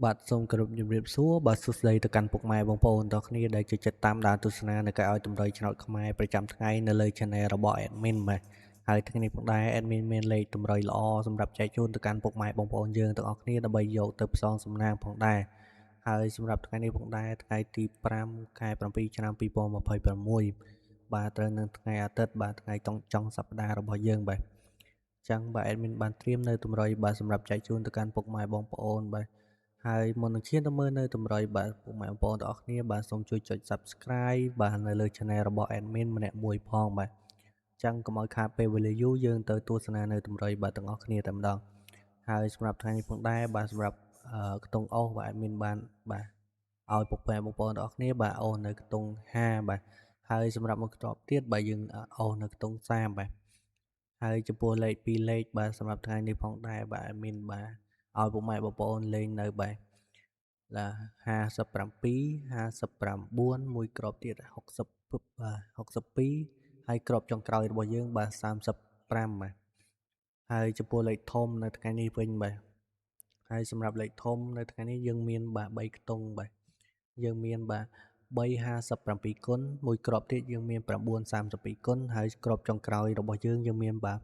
បាទសូមគោរពជំរាបសួរបាទសួស្តីទៅកាន់ពុកម៉ែបងប្អូនទាំងគ្នាដែលចូលចិត្តតាមដានទស្សនានៅការឲ្យតម្រុយឆ្នោតខ្មែរប្រចាំថ្ងៃនៅលើ Channel របស់ Admin បាទហើយថ្ងៃនេះផងដែរ Admin មានលេខតម្រុយល្អសម្រាប់ចែកជូនទៅកាន់ពុកម៉ែបងប្អូនយើងទាំងអស់គ្នាដើម្បីយកទៅផ្សងសំណាងផងដែរហើយសម្រាប់ថ្ងៃនេះផងដែរថ្ងៃទី5ខែ7ឆ្នាំ2026បាទត្រូវនឹងថ្ងៃអាទិត្យបាទថ្ងៃចុងសប្តាហ៍របស់យើងបាទចឹងបាទ admin បានត្រៀមនៅតម្រុយបាទសម្រាប់ចែកជូនទៅកាន់ពុកម៉ែបងប្អូនបាទហើយមុននឹងឈានទៅមើលនៅតម្រុយបាទពុកម៉ែបងប្អូនទាំងអស់គ្នាបាទសូមជួយចុច Subscribe បាទនៅលើ Channel របស់ admin ម្នាក់មួយផងបាទចឹងកុំឲ្យខាតពេលវេលាយូរយើងទៅទស្សនានៅតម្រុយបាទទាំងអស់គ្នាតែម្ដងហើយសម្រាប់ថ្ងៃនេះផងដែរបាទសម្រាប់ខ្ទង់អូសបាទ admin បានបាទឲ្យពុកម៉ែបងប្អូនទាំងអស់គ្នាបាទអូសនៅខ្ទង់50បាទហើយសម្រាប់មួយខ្ទប់ទៀតបាទយើងអូសនៅខ្ទង់30បាទហើយចំពោះលេខ2លេខបាទសម្រាប់ថ្ងៃនេះផងដែរបាទ admin បាទឲ្យពុកម៉ែបងប្អូនលេងនៅបាទឡា57 59មួយគ្រាប់ទៀត60បាទ62ហើយគ្រាប់ចុងក្រោយរបស់យើងបាទ35បាទហើយចំពោះលេខធំនៅថ្ងៃនេះវិញបាទហើយសម្រាប់លេខធំនៅថ្ងៃនេះយើងមានបាទ3ខ្ទង់បាទយើងមានបាទ357គុណមួយគ្រាប់ទៀតយើងមាន932គុណហើយគ្រាប់ចុងក្រោយរបស់យើងយើងមានបាទ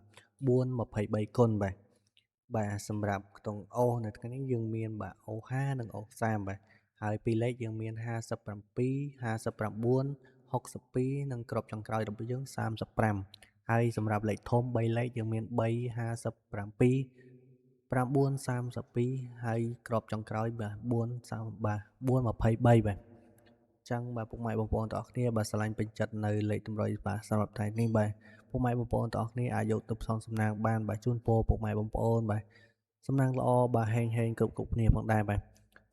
423គុណបាទបាទសម្រាប់ខ្ទង់អូសនៅថ្ងៃនេះយើងមានបាទអូ5និងអូ30បាទហើយពីរលេខយើងមាន57 59 62និងគ្រាប់ចុងក្រោយរបស់យើង35ហើយសម្រាប់លេខធំ3លេខយើងមាន3 57 932ហើយគ្រាប់ចុងក្រោយបាទ4 30បាទ423បាទចឹងបាទពុកម៉ែបងប្អូនទាំងអស់គ្នាបាទស្រឡាញ់ពេញចិត្តនៅលេខតម្រុយបាទសម្រាប់ថ្ងៃនេះបាទពុកម៉ែបងប្អូនទាំងអស់គ្នាអាចយកទៅផ្សងសំណាងបានបាទជូនពរពុកម៉ែបងប្អូនបាទសំណាងល្អបាទហេងហេងគ្រប់គ្រប់គ្នាផងដែរបាទ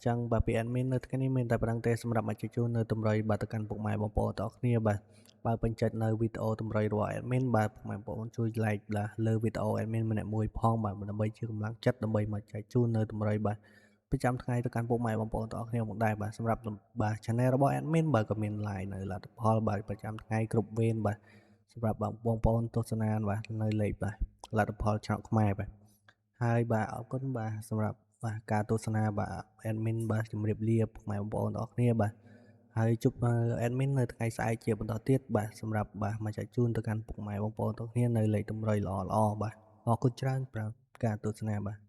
ចឹងបាទពី admin នៅថ្ងៃនេះមានតែប៉ុណ្្នឹងទេសម្រាប់មកជជូននៅតម្រុយបាទទៅកាន់ពុកម៉ែបងប្អូនទាំងអស់គ្នាបាទបើពេញចិត្តនៅវីដេអូតម្រុយរបស់ admin បាទពុកម៉ែបងប្អូនជួយ like លើវីដេអូ admin ម្នាក់មួយផងបាទដើម្បីជាកម្លាំងចិត្តដើម្បីមកចែកជូននៅតម្រុយបាទប្រចាំថ្ងៃទៅកាន់ពុកម៉ែបងប្អូនទាំងអស់គ្នាផងដែរបាទសម្រាប់បាទ channel របស់ admin បាទក៏មាន live នៅលទ្ធផលបាទប្រចាំថ្ងៃគ្រប់វេនបាទសម្រាប់បងប្អូនទស្សនាបាទនៅលេខបាទលទ្ធផលឆ្នោតខ្មែរបាទហើយបាទអរគុណបាទសម្រាប់បាទការទស្សនាបាទ admin បាទជម្រាបលាពុកម៉ែបងប្អូនទាំងអស់គ្នាបាទហើយជួប admin នៅថ្ងៃស្អែកជាបន្តទៀតបាទសម្រាប់បាទមកចែកជូនទៅកាន់ពុកម៉ែបងប្អូនទាំងគ្នានៅលេខតម្រុយល្អល្អបាទអរគុណច្រើនសម្រាប់ការទស្សនាបាទ។